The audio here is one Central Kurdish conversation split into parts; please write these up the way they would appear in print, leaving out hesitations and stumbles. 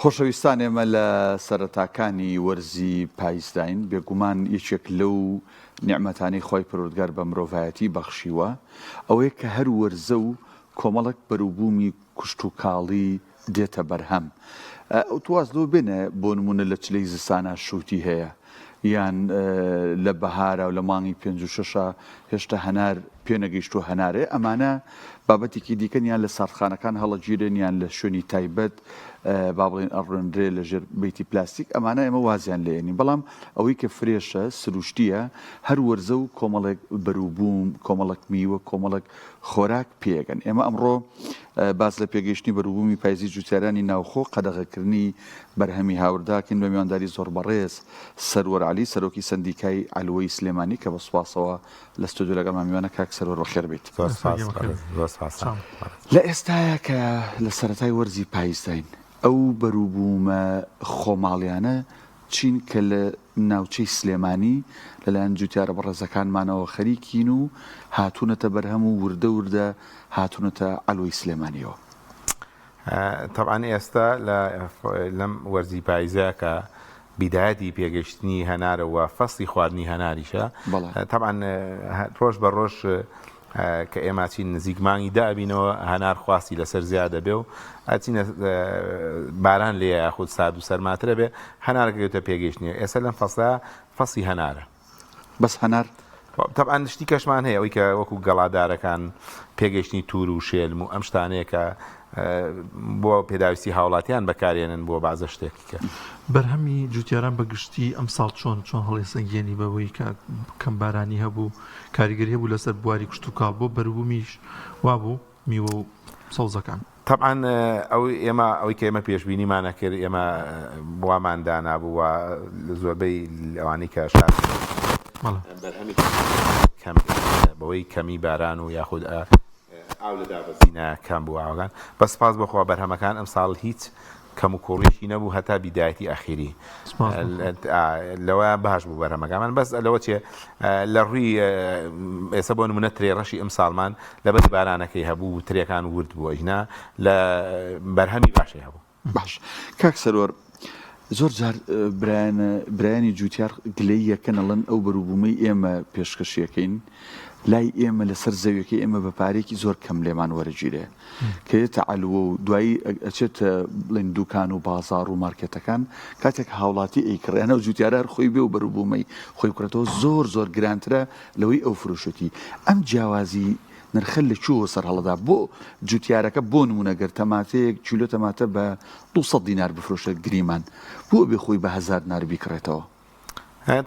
خۆشەویستان ئێمە لە سەرەتاکانی وەرزی پایزداین، بێگومان یەکێک لەو نیعمەتانەی خوای پەروەردگار بە مرۆڤایەتی بەخشیوە ئەوەیە کە هەر وەرزە و کۆمەڵێک بەروبوومی کشتوکاڵی دێتە بەرهەم. تو واز لەوە بێنە بۆ نموونە لە چلەی زستانا شووتی هەیە یان لە بەهارا و لە مانگی پێنج و شەشا هێشتا هەنار پێنەگەیشتووە هەنارێ ئەمانە بابەتێکی دیکەن یان لە ساردخانەکان هەڵەگیرێن یان لە شوێنی تایبەت با بڵێن ئەڕوێنرێ لە ژێر بیتی پلاستیک ئەمانە ئێمە وازیان لێنین بەڵام ئەوەی کە فرێشە سروشتیە هەر وەرزە و کۆمەڵێک بەروبووم کۆمەڵک میوە کۆمەڵک خۆراک پێگەن ئێمە ئەمڕۆ باس لە پێگەیشتنی بەروبوومی پایزی جوتیارانی ناوخۆ قەدەغەکردنی بەرهەمی هاورداکەین بە میوانداری زۆر بەڕێز سەروەر عەلی سەرۆکی سەندیکای عەلوەی سلێمانی کە بە سوپاسەوە لە ستۆدیۆ لەگەڵمان میوانە کاک سەروەر بەخێر بێیت. زۆر سپاس بەڕێز زۆر سپاس. لە ئێستایا کە لە سەرەتای وەرزی پایزداین ئەو بەروبوومە خۆماڵیانە چین کە لە ناوچەی سلێمانی لەلایەن جوتیارە بەڕێزەکانمانەوە خەریکین و هاتوونەتە بەرهەم و وردە وردە هاتوونەتە عەلوەی سلێمانیەوە؟ تەبعەن ئێستا لە لەم وەرزی پایزە کە بیدایەتی پێگەشتنی هەنارە و فەسڵی خواردنی هەناریشە تەبعەن ڕۆژ بە ڕۆژ کە ئێمە چین نزیک مانگی دە ئەبینەوە هەنار خواستی لەسەر زیاد دەبێ و ئەچینە باران لێ یاخود سارد و سەرماترە بێ هەنارەکە گەوتە پێگەیشتنی ئێستا لەم فەسڵە فەسی هەنارە. بەس هەنار؟ تەبعەن شتی کەشمان هەیە ئەوەی کە وەکو گەڵادارەکان پێگەیشتنی تور و شێلم و ئەم شتانەیە کە بۆ پێداویستی هاوڵاتیان بەکارێنن بۆ بازە شتێکی کە. بەرهەمی جوتیاران بە گشتی ئەمساڵ چۆن چۆن هەڵیسەنگێنی بەوەی کە کەم بارانی هەبوو کاریگەری هەبوو لەسەر بواری کشتوکاڵ بۆ بەروبوومیش وابوو میوە و سەوزەکان؟ تەبعەن ئەو ئێمە ئەوەی کە ئێمە پێشبینیمان ئەکرد ئێمە وامان دانابوو و زۆربەی ئەوانەی کە شار بەرهەمی کەم بەوەی کەمی باران و یاخود ئاو لە دابەزینە کەم بوو ئاوەکان بە سپاس بۆخوا بەرهەمەکان ئەمساڵ هیچ کەم و کوڕیی نەبوو هەتا بیدایەتی ئەخیری لەوە باش بوو بەرهەمەکانمان بەس لەوە چێ لە ڕووی ئێستا بۆ نمونە ترێ ڕەشی ئەمساڵمان لەبەری بارانەکەی هەبوو و ترێکان ورد بوو ئەینا لە بەرهەمی باشی هەبوو. باش کاک سەروەر زۆر جار برایانە برایانی جوتیار گلەیی یەکەن ئەڵێن ئەو بەروبوومەی ئێمە پێشکەشیەکەین لای ئێمە لەسەر زەویەکەی ئێمە بە پارێکی زۆر کەم لێمان وەرەگیرێ کە یەتە عەلوە و دوایی ئەچێتە بڵێن دوکان و بازاڕ و مارکێتەکان کاتێک هاوڵاتی ئەیکڕێ یان ئەو جوتیارە هەر خۆی بێ و بەروبوومەی خۆی بکڕێتەوە زۆر زۆر گرانترە لەوەی ئەو فرۆشێتی ئەم جیاوازی نرخە لە کوێوە سەرهەڵەدا بۆ جوتیارەکە بۆ نمونە گەر تەماتەیەک کیلۆ تەماتە بە 200 دینار بفرۆشێت گریمان بۆ ئەبێ خۆی بە هەزار دینار بیکڕێتەوە؟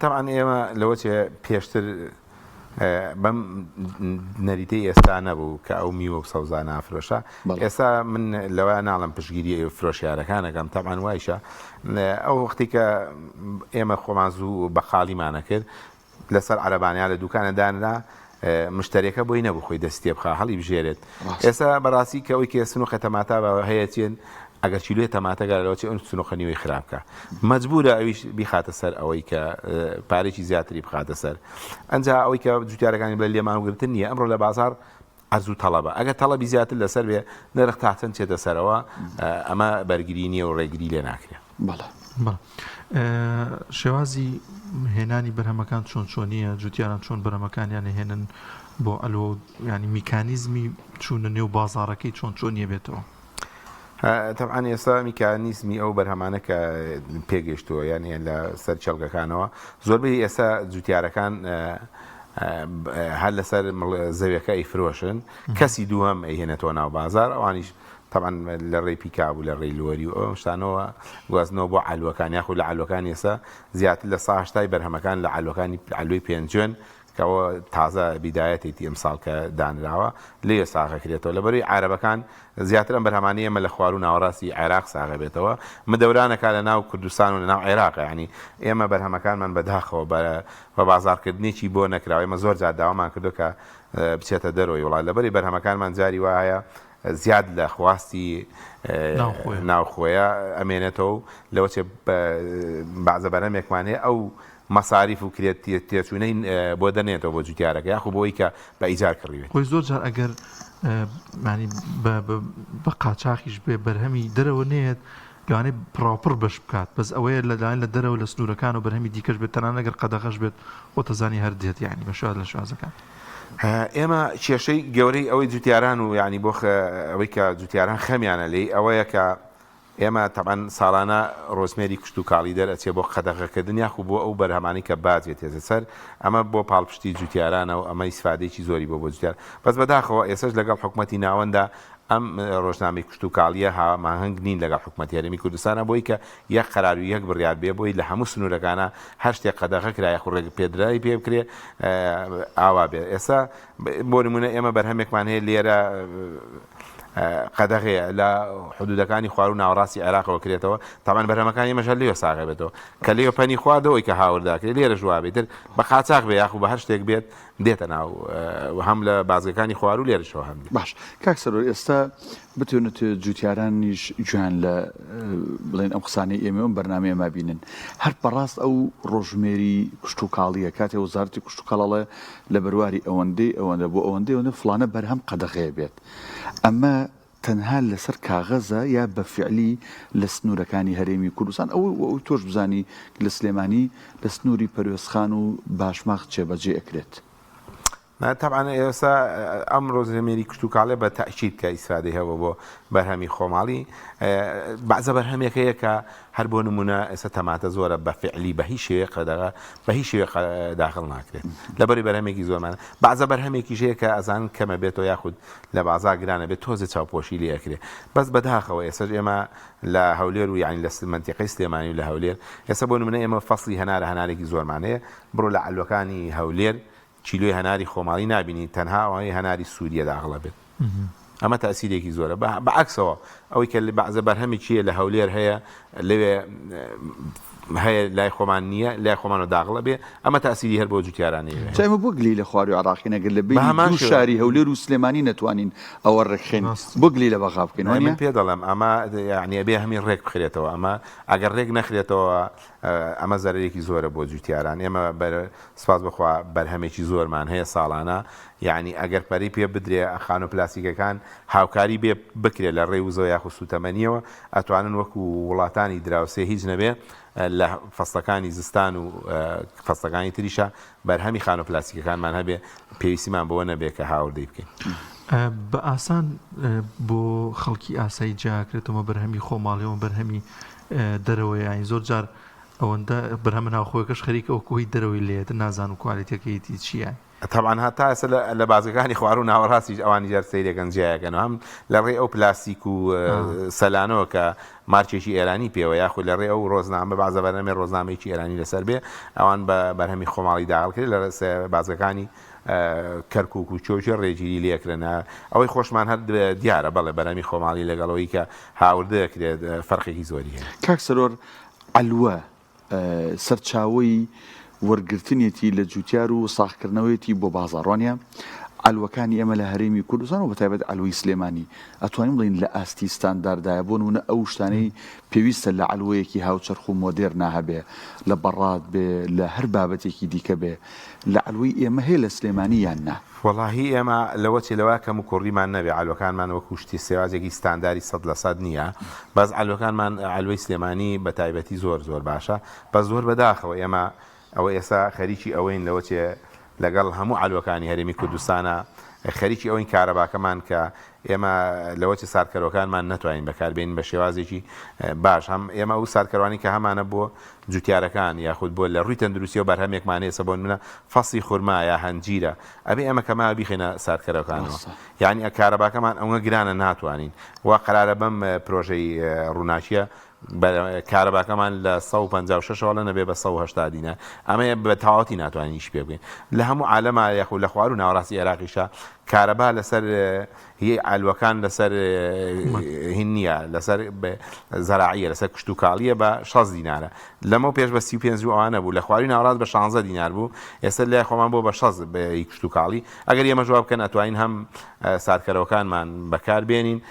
تەبعەن ئێمە لەوە چێ پێشتر بەم نەریتەی ئێستا نەبوو کە ئەو میوە و سەوزا نافرۆشە ئێستا من لەوە ناڵم پشگیری فرۆشیارەکانەکەم تەبعەن وایشە ئەو وەختی کە ئێمە خۆمان زوو بەقاڵیمانە کرد لەسەر عەرەبانە یا لە دوکانە دانرا مشتەریەکە بۆی نەبوو خۆی دەستی تێ بخا هەڵی بژێرێت ئێستا بەڕاستی کە ئەوی کە سنوقە تەماتا بە هەیە چێن ئەگەر چیلوێ تەماتەگە لەوە چێ ئەم سنوقە نیوەی خراپ بکە مەجبورە ئەویش بیخاتە سەر ئەوەی کە پارێکی زیاتری بخاتە سەر ئەنجا ئەوەی کە جوتیارەکانی بڵێ لێمان گرتن نییە ئەمڕۆ لە بازار عەرز و تەڵەبە ئەگەر تەڵەبی زیاتر لەسەر بێ نرخ تا چەند چێتە سەرەوە ئەمە بەرگری نییە و ڕێگری لێ ناکرێ. بەڵێ. بەڵێ. شێوازی هێنانی بەرهەمەکان چۆن چۆنییە؟ جوتیاران چۆن بەرهەمەکانیان ئەهێنن بۆ عەلوە و یانی میکانیزمی چوونە نێو بازاڕەکەی چۆن چۆنیە بێتەوە؟ تەبعەن ئێستا میکانیزمی ئەو بەرهەمانە کە پێگەیشتووە یان لە سەر کێڵگەکانەوە زۆربەی ئێستا جوتیارەکان هەر لەسەر زەویەکە ئەیفرۆشن کەسی دووەم ئەیهێنێتەوە ناو بازار ئەوانیش طبعا لە ڕێی پیکاب و لە ڕێی لۆری و ئەو شتانەوە گواستنەوە بۆ عەلوەکان یاخود لە عەلوەکان ئێستا زیاتر لە ساهشتای بەرهەمەکان لە عەلوەکانی عەلوەی پێنجوێن کە ئەوە تازە بیدایەتێتی ئەمساڵ کە دانراوە لێ ساغەکرێتەوە لەبەروی عارەبەکان زیاتر ئەم بەرهەمانەی ئێمە لە خواروو ناوەڕاستی عێراق ساغەبێتەوە مدەورانەکا لە ناو کوردستان و لە ناو عێراق یانی ئێمە بەرهەمەکانمان بەداخەوە بە بە بازاڕکردنێکی بۆ نەکراوە ئێمە زۆر جار داوامان کردووە کە بچێتە دەرەوەی وڵات لەبەری بەرهەمەکانمان جاری وا هەیە زیاد لە خواستی ناوخۆیە ئەمێنێتەوە و لەوە چێ بەعزە بەرهەمێکمان هەیە ئەو مەساریف و کرێ تێچوونەی بۆ دەنێتەوە بۆ جوتیارەکە یاخو بۆی کە بە ئیجار کڕیوێت. خۆی زۆر جار ئەگەر یانی بە قاچاخیش بێ بەرهەمی دەرەوە نەیەت. لەوانەیە پڕاوپڕ بەش بکات بەس ئەوەیە لەلایەن لە دەرەوە لە سنوورەکان و بەرهەمی دیکەش بێت تەنانەت گەر قەدەغەش بێت خۆت ئەزانی هەر دێت یانی بە شێواز لە شێوازەکان. ئێمە کێشەی گەورەی ئەوەی جوتیاران و یانی بۆ ئەوەی کە جوتیاران خەمیانە لێی ئەوەیە کە ئێمە تەبعەن ساڵانە ڕۆزمێری کشتوکاڵی دەرئەچێ بۆ قەدەغەکردن یاخو بۆ ئەو بەرهەمانەی کە باج ئەتێتە سەر ئەمە بۆ پاڵپشتی جوتیارانە و ئەمە ئیسفادەیەکی زۆری بۆ بۆ جوتیار بەس بەداخەوە ئێسەش لەگەڵ حکومەتی ناوەندا ئەم ڕۆژنامەی کشتوکاڵیە هاماهەنگ نین لەگەڵ حکومەتی هەرێمی کوردستانا بۆی کە یەک قەرار و یەک بڕیار بێ بۆی لە هەموو سنوورەکانا هەر شتێک قەدەغە کرا یاخو ڕێگ پێدراوی پێ بکرێ ئاوا بێ ئێستا بۆ نمونە ئێمە بەرهەمێکمان هەیە لێرە قەدەغەیە لە حدودەکانی خوار و ناوەڕاستی عێراقەوە کرێتەوە تاوان بەرهەمەکانی ئێمەش هەر لێوە ساغە بێتەوە کە لێوە پەنی خواردەوەی کە هاورداکرێت لێرە ژوا بێتر بە قاچاخ بێ یاخو بە هەر شتێک بێت دێتە ناو هەم لە بازگەکانی خوار و لێرەشەوە هەم باش کاک سەرۆر ئێستا بتوێنێت جوتیارانیش گوێیان لە بڵێن ئەم قسانەی ئێمە ئەم بەرنامەیە ما بینن هەر بەڕاست ئەو ڕۆژمێری کشتوکاڵیە کاتێ وەزارەتی کشتوکاڵ ئەڵێ لە بەرواری ئەوەندەی ئەوەندە بۆ ئەوەندەی ئەوەندە فڵانە بەرهەم قەدەغەیە بێت ئەمە تەنها لەسەر کاغەزە یا بە فعلی لە سنوورەکانی هەرێمی کوردستان ئەوە ئەوەی تۆش بزانی لە سلێمانی لە سنووری پەروێزخان و باشماخ جێبەجێ ئەکرێت؟ نا تەبعەن ئێستا ئەم ڕۆزمێری کشتوکاڵێ بە تەئکید کە ئیسفادەی هەبووە بۆ بەرهەمی خۆماڵی بەعزە بەرهەمێک هەیە کە هەر بۆ نمونە ئێستا تەماتە زۆرە بە فعلی بە هیچ شێوەیەک قەدەغە بە هیچ شێوەیەک داخل ناکرێت لەبەری بەرهەمێکی زۆرمان بەعزە بەرهەمێکیش هەیە کە ئەزان کەمە بێتەوە یاخود لە بازار گرانە بێت تۆزێ چاوپۆشی لێ ئەکرێ بەس بەداخەوە ئێستا ئێمە لە هەولێر و یعنی لە مەنتیقەی سلێمانی و لە هەولێر ئێستا بۆ نمونە ئێمە فەصلی هەنارە هەنارێکی زۆرمان هەیە بڕۆ لە عەلوەکانی هەولێر کیلۆی هەناری خۆماڵی نابینی تەنها ئەوەی هەناری سوریە داخڵە بێت ئەمە تاسیرێکی زۆرە بە عەکسەوە ئەوەی کە بەعزە بەرهەمێکی لە هەولێر هەیە لەوێ هەیە لای خۆمان نییە لای خۆمانەوە داغڵە بێ ئەمە تاسیری هەر بۆ جوتیارانی ئێمە بۆ گلی لە خواری عراقی نەگر لە بەهەمان شاری هەولێر و سلێمانی نەتوانین ئەوە ڕێکخێن بۆ گلی لە بەغا بکەین من پێ دەڵێم ئەمە یعنی ئەبێ هەمی ڕێک بخرێتەوە ئەمە ئەگەر ڕێک نەخرێتەوە ئەمە زەرەرێکی زۆرە بۆ جوتیاران ئێمە سپاس بەخوا بەرهەمێکی زۆرمان هەیە ساڵانە یەعنی ئەگەر پەرەی پێ بدرێ خانوو پلاستیکەکان هاوکاری بێ بکرێ لە ڕێی وزەوە یاخود سوتەمەنیەوە ئەتوانن وەکو وڵاتانی دراوسێ هیچ نەبێ لە فەسڵەکانی زستان و فەسڵەکانی تریشا بەرهەمی خانوو پلاستیکەکانمان هەبێ پێویستیمان بەوە نەبێ کە هاوردەی بکەین. بە ئاسان بۆ خەڵکی ئاسایی جیاکرێتەوە بەرهەمی خۆماڵیەوە بەرهەمی دەرەوەیە یانی زۆر جار ئەوەندە بەرهەمە ناوخۆیەکەش خەریکە وەکو هی دەرەوەی لێت نازانم کوالێتیەکەیتی چییە. تەبعەن هەتا ئێستا لە بازگەکانی خواروو ناوەڕاستیش ئەوانیش هەر سەیرێکن جیایەکەنەوە هەم لە ڕێی ئەو پلاستیک و سەلانەوە کە مارکێکی ئێرانی پێوە یاخود لە ڕێی ئەو ڕۆزنامە بەعزە بەرهەمێ ڕۆزنامەیەکی ئێرانی لەسەر بێ ئەوان بە بەرهەمی خۆماڵی داخل کرێ لە بازگەکانی کەرکوک و چۆچێ ڕێگیری لێکرێن ئەوەی خۆشمان هەر دیارە بەڵێ بەرهەمی خۆماڵی لەگەڵەوەی کە هاوردە دەکرێت فەرقێکی زۆری هەیە. کاک سەرۆر عەلوە سەرچاوەی وەرگرتنێتی لە جوتیار و ساغکردنەوەیەتی بۆ بازاڕ وانیە؟ عەلوەکانی ئێمە لە هەرێمی کوردستان و بەتایبەت عەلوەی سلێمانی ئەتوانین بڵێین لە ئاستی ستانداردایە بۆ نمونە ئەو شتانەی پێویستە لە عەلوەیەکی هاوچەرخ و مۆدێرنا هەبێ لە بەڕاد بێ لە هەر بابەتێکی دیکە بێ لە عەلوەی ئێمە هەیە لە سلێمانی یان نا؟ وەڵاهی ئێمە لەوە چێ لەوە کەم و کوڕیمان نەبێ عەلوەکانمان وەکو شتی سێوازێکی ستانداری 100% نییە بەس عەلوەکانمان عەلوەی سلێمانی بە تایبەتی زۆر زۆر باشە بەس زۆر بەداخەوە ئێمە ئەوە ئێستا خەریکی ئەوەین لەوە چێ لەگەڵ هەموو عەلوەکانی هەرێمی کوردستانە خەریکی ئەوەین کارەباکەمان کە ئێمە لەوە چێ سارکەرۆکانمان نەتوانین بەکاربێنین بە شێوازێکی باش هەم ئێمە ئەو سارکەروانی کە هەمانە بۆ جوتیارەکان یاخود بۆ لە ڕووی تەندروستیەوە بەرهەمێکمان هەیە بۆ نمونە فەسڵی خورما یا هەنجیرە ئەبێ ئێمە کەما بیخەینە ساردکەرەکانەوە ڕاستە. یانی کارەباکەمان ئەونە گرانە ناتوانین وا قەرارە بەم پرۆژەی ڕووناکیە کارەباکەمان لە 156 ەوە نەبێ بە 180 دینار ئەمەیە بە تەواوەتی ناتوانین ئیش پێ بکەین لە هەموو عالەما یاخود لە خوار و ناوەڕاستی عێراقیشە کارەبا لەسەر هی عەلوەکان لەسەر هین نییە لەسەر زەراعیە لەسەر کشتوکاڵیە بە 60 دینارە لەمە پێش بە 35 و ئەوانە بوو لە خواری ناوەڕاست بە 16 دینار بوو ئێستا لای خۆمان بۆ بە 60 بە کشتوکاڵی ئەگەر ئێمە جواب بکەن ئەتوانین هەم سارکەرەوەکانمان بەکار بێنین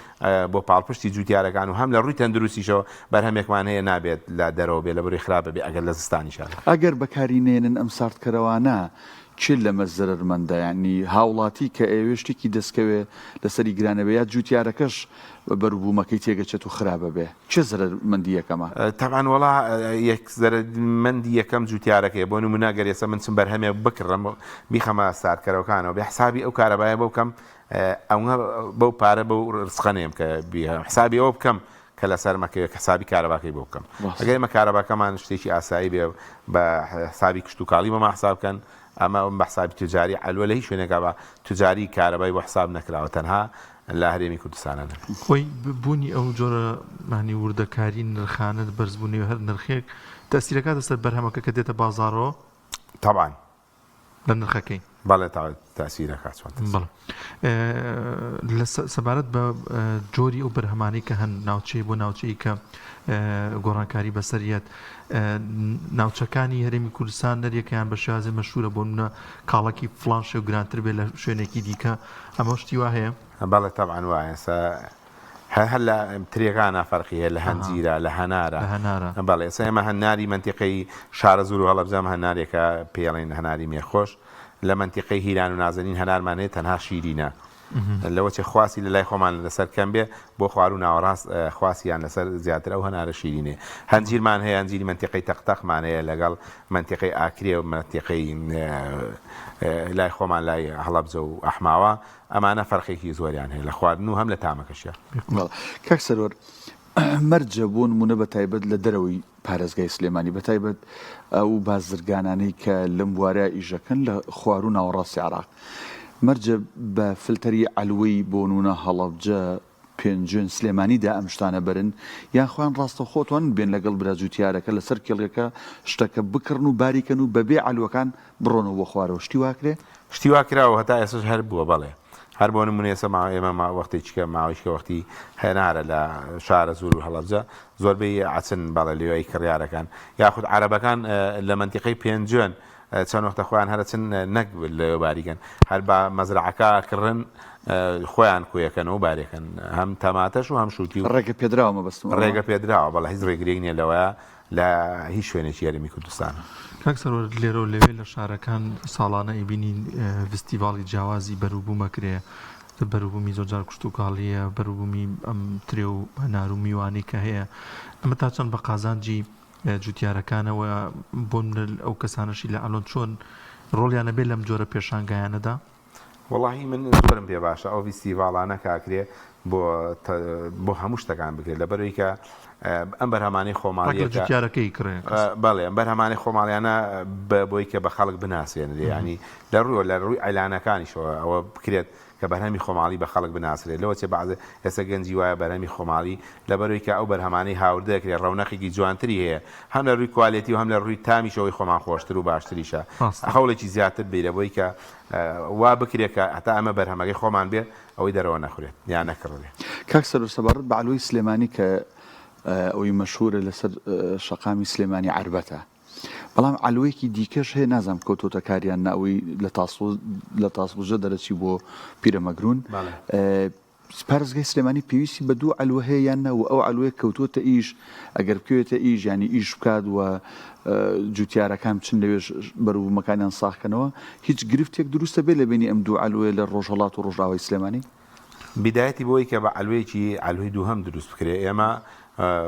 بۆ پاڵپشتی جوتیارەکان و هەم لە ڕووی تەندروستیشەوە بەرهەمێکمان هەیە نابێت لە دەرەوە بێ لە بەری خراپە بێ ئەگەر لە زستانیشا. ئەگەر بەکاری نێنن ئەم ساردکەرەوانە. کێ لەمە زەرەرمەندە یانی هاوڵاتی کە ئەیەوێ شتێکی دەستکەوێ لەسەری گرانەبێ یا جوتیارەکەش بەروبومەکەی تێگەچێت و خراپەبێ کێ زەرەرمەندی یەکەمە؟ تەبعەن وەڵا یەک زەرەرمەندی یەکەم جوتیارەکەیە بۆ نمونە گەر ئێستا من چم بەرهەمێک بکڕم بیخەمە ساردکەرەوەکانەوە بێ حسابی ئەو کارەبایە بۆ بکەم ئەوە بەو پارە بەو ڕزقە نێم کە حسابی ئەوە بکەم کە لەسەر مەکەوێ کە حسابی کارەباکەی بۆ بکەم ئەگەر ئێمە کارەباکەمان شتێکی ئاسایی بێ بە حسابی کشتوکاڵی بۆمان حساب بکەن ئەمە بە حسابی تجاری عەلوە لە هیچ شوێنێکا بە تجاری کارەبای بۆ حساب نەکراوە تەنها لە هەرێمی کوردستانە نەبێت. خۆی بوونی ئەو جۆرە مانی وردەکاری نرخانە بەرزبوونەوەی هەر نرخێک تەئسیرەکاتە سەر بەرهەمەکە کە دێتە بازاڕەوە؟ تەبعەن. لە نرخەکەی. بەڵێ تاسیر ئەکات چۆن تەسیر. بەڵێ لە سەبارەت بە جۆری ئەو بەرهەمانەی کە هەن ناوچەی بۆ ناوچەی کە گۆڕانکاری بەسەریەت ناوچەکانی هەرێمی کوردستان نەریەکەیان بە شێوازی مەشهورە بۆ نمونە کاڵەکی فڵان شێو گرانتر بێ لە شوێنێکی دیکە ئەمە شتی وا هەیە؟ بەڵێ تەبعەن وایە هەر لە ترێکانا فەرقی هەیە لە هەنجیرە لە هەنارە بەڵێ ئێستا ئێمە هەناری مەنتیقەی شارەزوور و هەڵەبجەم هەنارێکە پێڵێن هەناری مێخۆش لە مەنتیقەی هیران و نازەنین هەنارمان هەیە تەنها شیرینە لەوە چێ خواسی لە لای خۆمان لەسەر کەم بێ بۆ خوار و ناوەڕاست خواسیان لەسەر زیاتر ئەو هەنارە شیرینێ هەنجیرمان هەیە هەنجیری مەنتیقەی تەقتەقمان هەیە لەگەڵ مەنتیقەی ئاکرێ و مەنتیقەی لای خۆمان لای هەڵەبجە و ئەحماوە ئەمانە فەرقێکی زۆریان هەیە لە خواردن و هەم لە تامەکەشیا. بەڵێ کاک سەروەر مەرجە بۆ نموونە بە تایبەت لە دەرەوەی پارێزگای سلێمانی بە تایبەت ئەو بازرگانانەی کە لەم بوارە ئیشەکەن لە خواروو ناوەڕاستی عێراق مەرجە بە فلتەری عەلوەی بۆ نموونە هەڵەبجە پێنجوێن سلێمانی دا ئەم شتانە بەرن یان خۆیان ڕاستەوخۆ توانن بێن لەگەڵ برا جوتیارەکە لەسەر کێڵگەکە شتەکە بکڕن و باریکەن و بەبێ عەلوەکان بڕۆنەوە بۆ خوارەوە شتی واکرێ؟ شتی وا کراوە هەتا ئێستاش هەر بووە بەڵێ هەر بۆ نمونە ئێستا ما ئێمە ما وەختێکیکە ماوەیشکە وەختی هەنارە لە شارەزوور و هەڵەبجە زۆربەی ئەچن بەڵێ لەوێی کڕیارەکان یاخود عەرەبەکان لە مەنتیقەی پێنجوێن چەند وەختە خۆیان هەرەچن نەک لەوێ باریکەن هەر بە مەزرعەکە کڕن خۆیان کویەکەن و بارێکن هەم تەماتەش و هەم شوتی و ڕێگە پێدراوە مەبەستم ئەوە. ڕێگە پێدراوە بەڵێ هیچ ڕێگریەک نییە لەوەیە لە هیچ شوێنێکی هەرێمی کوردستان. کاک سەروەر لێرەو لەوێ لە شارەکان ساڵانە ئەیبینین ڤستیڤاڵی جیاوازی بەروبووم ئەکرێ، بەروبوومی زۆرجار کشتوکاڵییە، بەروبوومی ئەم ترێ و هەنار و میوانەی کە هەیە، ئەمە تا چەند بە قازانجی جوتیارەکانە و بۆ نمونە ئەو کەسانەشی لە عەلۆن چۆن ڕۆڵیان ئەبێ لەم جۆرە پێشانگایانەدا؟ وەڵاهی من زۆرم پێ باشە ئەو ڤیستیڤاڵانە کە ئەکرێ بۆ بۆ هەموو شتەکان بکرێت لەبەرەوەی کە ئەم بەرهەمانەی ڕەنگە خۆماڵیەکە جوتیارەکەی کڕێ کەس. بەڵێ ئەم بەرهەمانەی خۆماڵیانە بە بۆی کە بە خەڵک بناسێنرێ یانی لە ڕووە لە ڕووی عیلانەکانیشەوە ئەوە بکرێت کە بەرهەمی خۆماڵی بە خەڵک بناسرێت لەوە چێ بەعزێ ئێستا گەنجی وایە بەرهەمی خۆماڵی لەبەرەوەی کە ئەو بەرهەمانەی هاوردە ئەکرێت ڕەونەقێکی جوانتری هەیە هەم لە ڕووی کوالێتی و هەم لە ڕووی تامیشەوەی خۆمان خۆشتر و باشتریشە ڕاستە. هەوڵێکی زیاتر بیرە بۆی کە وا بکرێت کە هەتا ئەمە بەرهەمەکەی خۆمان بێت ئەوەی دەرەوە نەخورێت یان نەکڕدرێت. کاک سەرۆ سەبارەت بە عەلوەی سلێمانی کە ئەوەی مەشهورە لەسەر شەقامی سلێمانی عەربەتە بەڵام عەلوەیەکی دیکەش هەیە نازانم کەوتۆتە کار یان نا ئەوەی لە لە تاسڵوجە دەرەچی بۆ پیرەمەگرون پارێزگای سلێمانی پێویستی بە دوو عەلوە هەیە یان نا و ئەو عەلوەیە کەوتووەتە ئیش ئەگەر بکەوێتە ئیش یانی ئیش بکات و جوتیارەکان بچن لەوێش بەروبوومەکانیان ساغکەنەوە هیچ گرفتێک دروستە بێ لە بینی ئەم دوو عەلوەیە لە ڕۆژهەڵات و ڕۆژئاوای سلێمانی؟ بیدایەتی بۆی کە بە عەلوەیەکی عەلوەی دووهەم دروست بکرێ ئێمە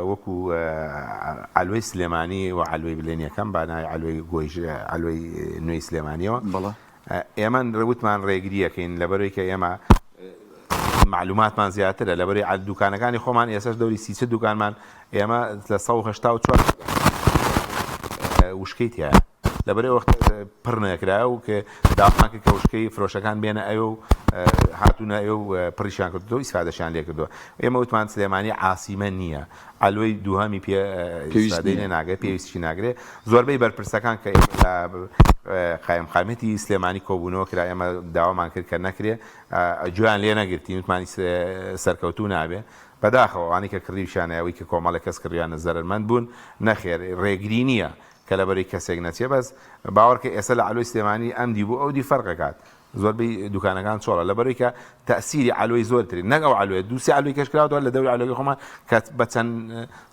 وەکو عەلوەی سلێمانی و عەلوەی بلێن یەکەم با ناوی عەلوەی گۆیژ عەلوەی نوێی سلێمانیەوە بەڵێ. ئێمە وتمان ڕێگری ئەکەین لەبەرەوەی کە ئێمە معلوماتمان زیاترە لەبەری دوکانەکانی خۆمان ئێسش دەوری سیچ دوکانمان ئێمە لە 1970 وشکەی تایە لەبەر وەخت پڕ نەکرا و کە داوامان کرد کە وشکەی فرۆشەکان بێنە ئەوێ و هاتوونە ئەوێ و پڕیشیان کردووە ئیسفادەشیان لێ کردووە ئێمە وتمان سلێمانی عاسیمە نییە عەلوەی دووهەمی پێ ئیسفادەی لێ ناگرێت پێویستیشی ناگرێت زۆربەی بەرپرسەکان کە ئێمە لە قایمقامیەتی سلێمانی کۆبوونەوە کرا ئێمە داوامان کرد کە نەکرێ گوێیان لێ نەگرتین وتمانی سەرکەوتوو نابێ بەداخەوە ئەوانەی کە کڕیوشیانە ئەوەی کە کۆمەڵێک کەس کڕیانە زەرەرمەند بوون نەخێر ڕێگری نییە کە لەبەری کەسێک نەچێ بەس باوەڕکە ئێستا لە عەلوەی سلێمانی ئەم دی بۆ ئەو دی فەرق ئەکات. زۆربەی دوکانەکان چۆڵە لەبەرەوەی کە تەئسیری عەلوەی زۆرترین نەک ئەو عەلوەیە دووسێ عەلوەی کەش کراوەتەوە لە دەوری عەلوەکەی خۆمان کە بە چەند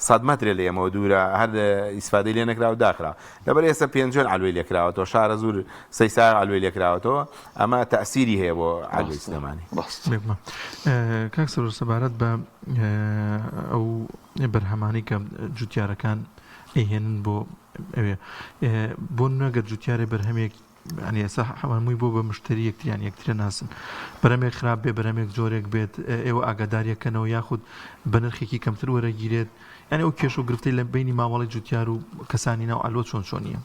سەد مەترێ لە ئێمەوە دوورە هەر ئیسفادەی لێ نەکراوە داخرا لەبەر ئێستا پێنجوێن عەلوەی لێ کراوەتەوە شارە زور سەیساغ عەلوەی لێ کراوەتەوە ئەمە تەئسیری هەیە بۆ عەلوەی سلێمانی. ڕاستە. بێگومان کاک سەرۆ سەبارەت بە ئەو بەرهەمانەی کە جوتیارەکان ئەیهێنن بۆ ئەوێ بۆ نمونە گەر جوتیارێ بەرهەمێک یانی ئێستا هەمووی بۆ بە مشتری یەکتریان یەکترە ناسن بەرەمێک خراپ بێ بەرەمێک جۆرێک بێت ئێوە ئاگاداریەکەنەوە یاخود بە نرخێکی کەمتر وەرەگیرێت یانی ئەو کێشە و گرفتەی لە بینی مامەڵی جوتیار و کەسانی ناو عەلوە چۆن چۆنیە؟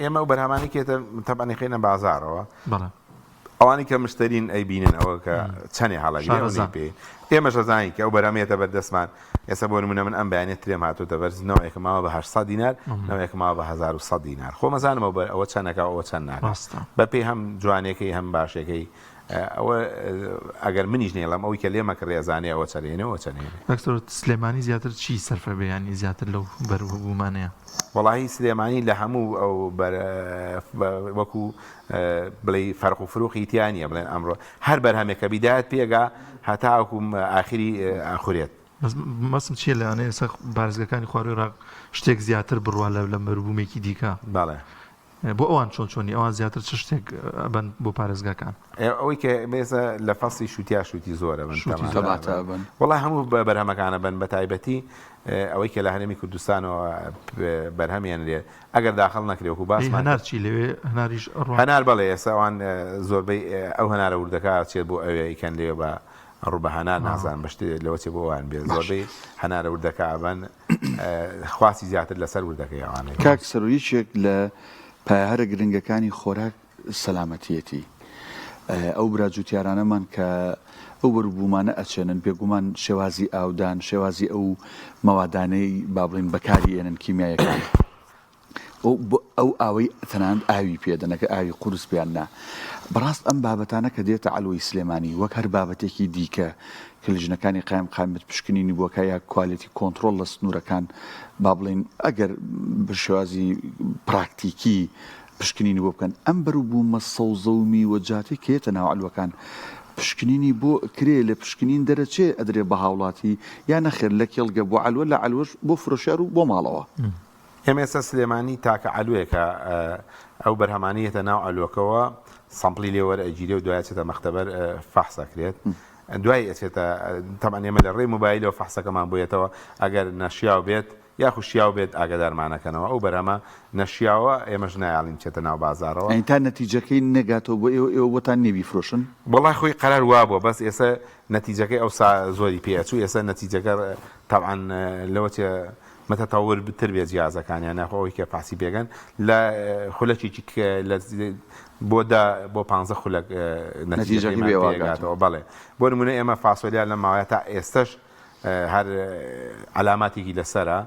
ئێمە ئەو بەرهەمانەی کێتە تەبعەن ئەیخەینە بازاڕەوە بەڵێ. ئەوانەی کە مشتەرین ئەیبینن ئەوە کە چەنێ هەڵەگرێ ئەو شارەزان. پێی ئێمەش ئەزانین کە ئەو بەرهەمە یەتە بەردەستمان ئێستا بۆ نمونە من ئەم بەیانیە ترێم هاتۆتە بەر نەوعێکم ماوە بە 800 دینار نەوعێکم ماوە بە 1100 دینار خۆ مەزانم ئەو بەر ئەوە چەنەکە ئەوە چەند ناکا ڕاستە. بە پێی هەم جوانێکەی هەم باشێکەی ئەوە ئەگەر منیش نەیڵێم ئەوی کە لێمە کڕێ ئەزانێ ئەوە چەنێنێ ئەوە چەنێنێ. دکتۆر سلێمانی زیاتر چی سەرفە بێ یانی زیاتر لەو بەروبوومانەیە؟ وەڵاهی سلێمانی لە هەموو ئەو بەر وەکو بڵێی فەرق و فروقی تیا نییە بڵێن ئەمڕۆ هەر بەرهەمێک کە بیدایەت پێگا هەتاوەکو ئاخری ئاخورێت. بەس مەبەستم چییە لەوانەیە ئێستا پارێزگاکانی خوارووی عێراق شتێک زیاتر بڕوا لە لە بەروبوومێکی دیکە. بەڵێ. بۆ ئەوان چۆن چۆنی ئەوان زیاتر چ شتێک ئەبەن بۆ پارێزگاکان؟ ئەوەی کە ئێستا لە فەسڵی شووتیا شووتی زۆر ئەبەن شووتی تەماتە زۆر تەماتە ئەبەن ئەبەن. وەڵا هەموو بەرهەمەکان ئەبەن بە تایبەتی ئەوەی کە لە هەرێمی کوردستانەوە بەرهەم ئێنرێت ئەگەر داخڵ نەکرێ وەکو ئەی باسمان هەنار کرد چی لەوێ هەناریش ئەڕوا؟ هەنار بەڵێ ئێستا ئەوان زۆربەی ئەو هەنارە وردەکە ئەچێت بۆ ئەوێ ئەیکەن لەوێ بە ڕوو بە هەنار نازانم بە شتێ لەوە چێ بۆ ئەوان بێ باش زۆربەی هەنارە وردەکە ئەبەن خواستی زیاتر لەسەر وردەکەی ئەوانەی. کاک سەرۆ یەکێک لە پایە هەرە گرنگەکانی خۆراک سەلامەتیەتی ئەو برا جوتیارانەمان کە ئەو بەروبوومانە ئەچێنن بێگومان شێوازی ئاودان شێوازی ئەو مەوادانەی با بڵێین بەکاری ئێنن کیمیایەکان ئەو ئاوەی تەنانەت ئاوی پێدەنەکە ئاوی قورس بیان نا بەڕاست ئەم بابەتانە کە دێتە عەلوەی سلێمانی وەک هەر بابەتێکی دیکە کە لیژنەکانی قایم قامت پشکنینی بۆکە یا quality control لە سنوورەکان با بڵین ئەگەر بە شێوازی پراکتیکی پشکنینی بۆ بکەن ئەم بەروبوومە سەوزە و میوەجاتەی کە یەتە ناو عەلوەکان پشکنینی بۆ ئەکرێ لە پشکنین دەرەچێ ئەدرێ بە هاوڵاتی یا نەخێر لە کێڵگە بۆ عەلوە لە عەلوەش بۆ فرۆشیار و بۆ ماڵەوە. ئێمە ئێستا سلێمانی تاکە عەلوەیەکە ئەو بەرهەمانەی یەتە ناو عەلوەکەوە sample ی لێ وەرئەگیرێ و دوای ئەچێتە مەختەبەر فەحس ئەکرێت دوای ئەچێتە تەبعەن ئێمە لە ڕێی مۆبایلەوە فەحسەکەمان بۆ یەتەوە ئەگەر نەشیاو بێت یاخود شیاو بێت ئاگادارمانەکەنەوە ئەو بەرهەمە نەشیاوە ئێمەش نایەڵین بچێتە ناو بازاڕەوە. یانی تا نەتیجەکەی نەگاتەوە بۆ ئێوە ئێوە بۆتان نیە بیفرۆشن؟ وەڵا خۆی قەرار وابووە بەس ئێسە نەتیجەکەی ئەوسا زۆری پێ ئەچوو ئێسە نەتیجەکە تەبعەن لەوە چێ متطور تر بێ جیازەکانیان یاخۆ ئەوەی کە فەحسی پێکەن لە خولەکێکی لە بۆ دە بۆ پانزە خولەک نەتیجەکەی نەتیجەکەیمان پێ پێ ئەگاتەوە. ئەگاتەوە بەڵێ بۆ نمونە ئێمە فاسۆلیا لەم ماوەیە تا ئێستەش هەر عەلاماتێکی لەسەرە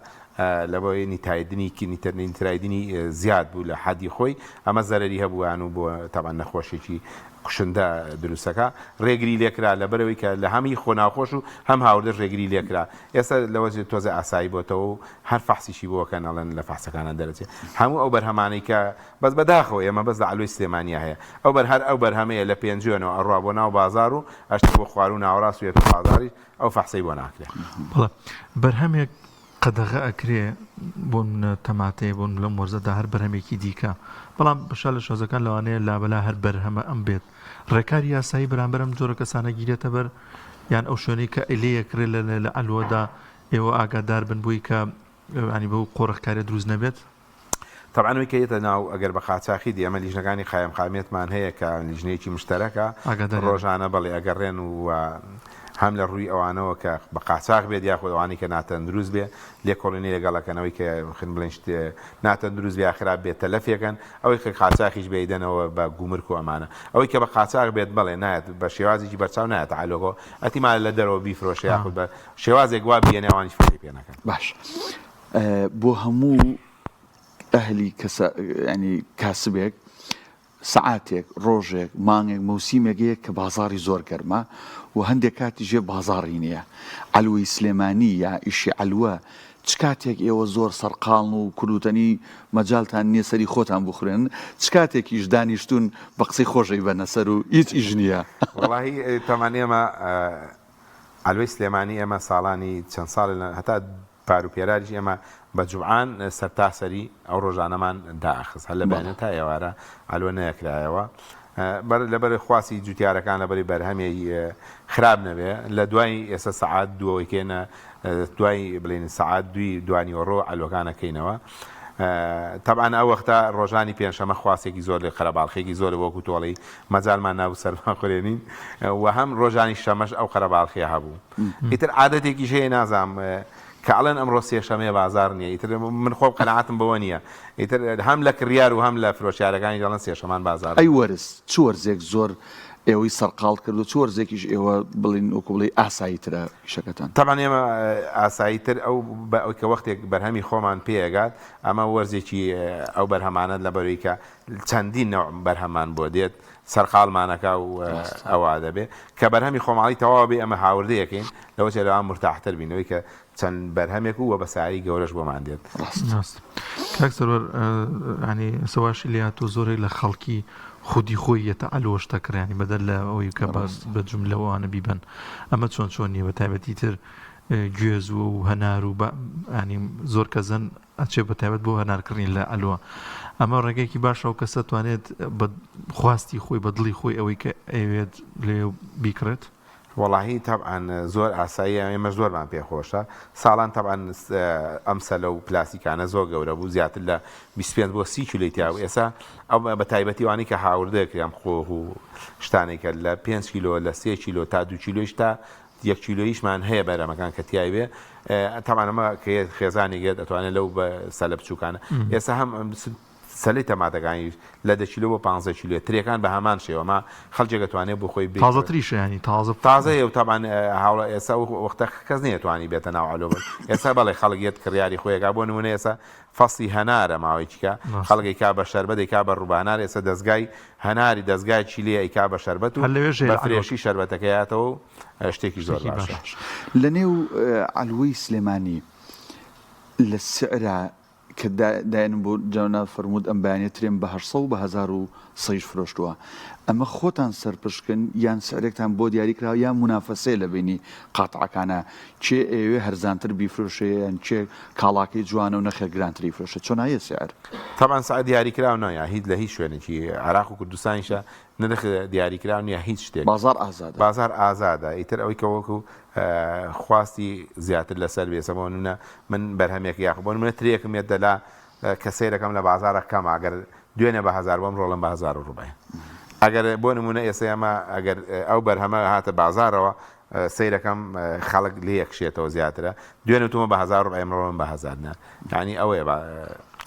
لەبەوەی نیتایدنی نیترایدنی زیاد بوو لە حەدی خۆی ئەمە زەرەری هەبووان و بۆ تەبعەن نەخۆشیێکی کوشندە دروستەکە ڕێگری لێکرا لەبەرەوەی کە لە هەمی خۆناوخۆش و هەم هاوردەش ڕێگری لێکرا ئێستا لەوە تۆزێ ئاسایی بۆتەوە و هەر فەحسیشی بۆکەن ئەڵێن لە فەحسەکانە دەرەچێ هەموو ئەو بەرهەمانەی کە بەس بەداخەوە ئێمە بەس لە عەلوەی سلێمانیا هەیە ئەو بەر هەر ئەو بەرهەمەیە لە پێنجوێنەوە ئەڕوا بۆ ناو بازار و ئەشتە بۆ خواروو ناوەڕاست و یەتە بازاریش ئەو فەحسەی بۆ ناکرێ. بەڵێ بەرهەمێک قەدەغە ئەکرێ بۆ نمونە تەماتەیە بۆ لەم وەرزەدا هەر بەرهەمێکی دیکە بەڵام بەشە لە شازەکان لەوانەیە لابەلا هەر بەرهەمە ئەم بێت ڕێکاری یاسایی بەرامبەر ئەم جۆرە کەسانە گیرێتە بەر یان ئەو شوێنەی کە لێ یەکرێ لە لە عەلوەدا ئێوە ئاگادار بن بۆی کە ینی بەو قۆرخکاریە دروست نەبێت؟ تەبعەن ئەوەی کە یەتە ناو ئەگەر بە قاچاخی دی ئەمە لیژنەکانی قایمقامیەتمان هەیە کە لیژنەیەکی مشتەرەکە ئاگاداریان. ڕۆژانە بەڵێ ئەگەڕێن و هەم لە ڕووی ئەوانەوە کە بە قاچاخ بێت یاخود ئەوانەی کە ناتەندروست بێ لێکۆڵینەی لەگەڵ ئەکەن ئەوەی کە خن بڵێن شت ناتەندروست بێ یا خراپ بێت تەلەفیەکەن ئەوەی کە قاچاخیش بێ ئەیدەنەوە بە گومرک و ئەمانە ئەوەی کە بە قاچاخ بێت بەڵێ نایەت بە شێوازێکی بەرچاو نایەتە عەلۆکەوە ئەتیمالە لە دەرەوە بیفرۆشێ یاخود بە شێوازێک وا بیێنێ ئەوانیش فەرقی پێ نەکەن. باش بۆ هەموو ئەهلی کەسە ینی کاسبێک سەعاتێک ڕۆژێک مانگێک مەوسیمێک هەیە کە بازاڕی زۆر گەرمە و هەندێک کاتیش هەیە بازاڕی نییە عەلوەی سلێمانی یا ئیشی عەلوە. چ کاتێک ئێوە زۆر سەرقاڵن و کوردوتەنی مەجالتان نییە سەری خۆتان بخورێنن، چ کاتێکیش دانیشتوون بە قسەی خۆش ئەیبەنە سەر و هیچ ئیش نییە؟ وەڵاهی تەمان ئێمە عەلوەی سلێمانی ئێمە ساڵانی چەند ساڵێ لە هەتا پار و پێراریش ئێمە بە جومعان سەرتاسەری ئەو ڕۆژانەمان دائەخست هەر لە بەیانە تا ئێوارە عەلوە نەکرایەوە بەر لەبەر خواسی جوتیارەکان لەبەری بەرهەمی خراپ نەبێ لە دوای ئێستا سەعات دووەوەی کێنە دوای بڵێن سەعات دوی دوانیوەڕۆ عەلوەکان ئەکەینەوە تەبعەن ئەو وەختە ڕۆژانی پێنجشەمە خواسێکی زۆر لێ قەرەباڵخێکی زۆر وەکو تۆڵی مەجالمان نابوو سەرمان خورێنین و هەم ڕۆژانی شەمەش ئەو قەرەباڵخیە هەبوو ئیتر عادەتێکیش هەیە نازانم کە ئەڵێن ئەمڕۆ سێشەمەیە بازاڕ نییە ئیتر من خۆم قەناعەتم بەوە نییە ئیتر هەم لە کڕیار و هەم لە فرۆشیارەکانی دەڵێن سێشەمان بازاڕ ئەی وەرز چ وەرزێک زۆر ئێوەی سەرقاڵ کردووە چ وەرزێکیش ئێوە بڵین وەکو بڵێی ئاسایی ترە ئیشەکەتان؟ تەبعەن ئێمە ئاسایی تر ئەو بە ئەوی کە وەختێک بەرهەمی خۆمان پێ ئەگات ئەمە وەرزێکی ئەو بەرهەمانە لەبەرەوەی کە چەندین نەوع بەرهەممان بۆ دێت سەرقاڵمان ئەکا و ئەوا دەبێ کە بەرهەمی خۆماڵی تەواو بێ ئەمە هاوردەی ئەکەین لەوە چێ لەوان مورتاحتر بین لەوەی کە چەند بەرهەمێک و وە بە ساری گەورەش بۆمان دێت. ڕاست کاک سەروەر ینی سەواشی لێ هاتووە زۆرێک لە خەڵکی خودی خۆی یەتە عەلوە شتە کڕ ینی بەدەر لە ئەوەی کە بە جوملەوانە بیبەن ئەمە چۆن چۆن نییە بە تایبەتی تر گوێز و هەنار و ینی زۆر کەزەن ئەچێ بە تایبەت بۆ هەنار کڕین لە عەلوە ئەمە ڕێگەیەکی باشە و کەسە توانێت بە خواستی خۆی بە دڵی خۆی ئەوەی کە ئەیەوێت لێ بیکڕێت. وەڵاهی تەبعەن زۆر ئاساییە ئێمەش زۆرمان پێ خۆشە ساڵان تەبعەن ئەم سەلە و پلاستیکانە زۆر گەورە بوو زیاتر لە 25 بۆ 30 کیلۆی تیا بوو ئێستا ئەو بە تایبەتی ئەوانەی کە هاوردە کرێ ئەم خۆخ و شتانەی کە لە 5 کیلۆ لە 3 کیلۆ تا 2 کیلۆیش تا یەک کیلۆیشمان هەیە بەرەمەکان کە تیای بێ تەبعەن ئەمە کە خێزانێک یەت ئەتوانێت لەو سەلە بچووکانە ئێستا هەم سەلەی تەماتەکانیش لە دە کیلۆ بۆ پانزە کیلۆیە ترێکان بە هەمان شێوە ما خەڵکێک ئەتوانێ بۆ خۆی بیکڕێ. تازەتریشە یانی تازە. تازەیە و تەبعەن هاوڵا ئێستا ئەو وەختە کەس نەیەتوانی بێتە ناو عەلۆ ئێستا بەڵێ خەڵک یەت کڕیاری خۆی ئەکا بۆ نموونە ئێستا فەسڵی هەنارە ماوەیەکیکە خەڵک ئەیکا بە شەربەت ئەیکا بە ڕووبە هەنار ئێستا دەزگای هەناری دەزگایەکی لێیە ئەیکا بە شەربەت و هەر لەوێش هەیە بە لە عەلوەکە. فرێشی شەربەتەکەی هاتەوە و شتێکی زۆر شتێکی باشە. باشە. لە نێو عەلوەی سلێمانی لە سعرا کە دایەنم بۆ جەناب فەرمووت ئەم بەیانیە ترێم بە هەشت سەد و بە 1100 یش فرۆشتووە ئەمە خۆتان سەرپشکن یان سعرێکتان بۆ دیاری کراوە یان مونافەسەیە لە بەینی قاتعەکانا کێ ئەیەوێ هەرزانتر بیفرۆشێ یان کێ کاڵاکەی جوانە و نەخێر گرانتر ئیفرۆشێ چۆناییە سعر؟ تەبعەن سعر دیاریکراو نیە هیچ لە هیچ شوێنێکی عێراق و کوردستانیشا نرخ دیاریکراو نیە هیچ شتێک. بازاڕ ئازادە. بازاڕ ئازادە ئیتر ئەوەی کە وەکو خواستی زیاتر لەسەر بێ ئێستا بۆ نمونە من بەرهەمێک یاخ بۆ نمونە ترێکم یەت دەلا کە سەیرەکەم لە بازاڕە کەمە ئەگەر دوێنێ بە هەزار بۆم ڕۆڵم بە هەزار و ڕوبعێ ئەگەر بۆ نمونە ئێستا ئەمە ئەگەر ئەو بەرهەمە هاتە بازاڕەوە سەیرەکەم خەڵک لێ یەکشێتەوە زیاترە دوێنێ وتومە بە هەزار ڕوبع ئەمڕۆ بە هەزار دینار یعنی ئەوەیە بە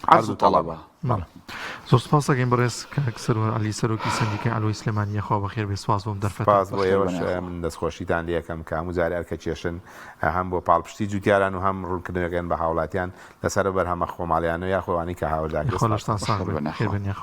عەرز و تەڵەبە. بەڵێ زۆر سپاس ئەکەین بەڕێز کاک سەروەر عەلی سەرۆکی سەندیکای عەلوەی سلێمانی یاخوا بەخێر بێ سپاس بۆم دەرفەتە. سپاس بۆ ئێوەش من دەستخۆشیتان لێ ئەکەم کە هەموو جارێ ئەرکە کێشن هەم بۆ پاڵپشتی جوتیاران و هەم ڕوونکردنەوەکەن بە هاوڵاتیان لەسەر ئەو بەرهەمە خۆماڵیانە یاخۆ ئەوانەی کە هاورداکرێ یاخوا سپاستان لەشتان ساغ بەخێر بێ بێن بەخێر یاخوا. بێن یاخوا.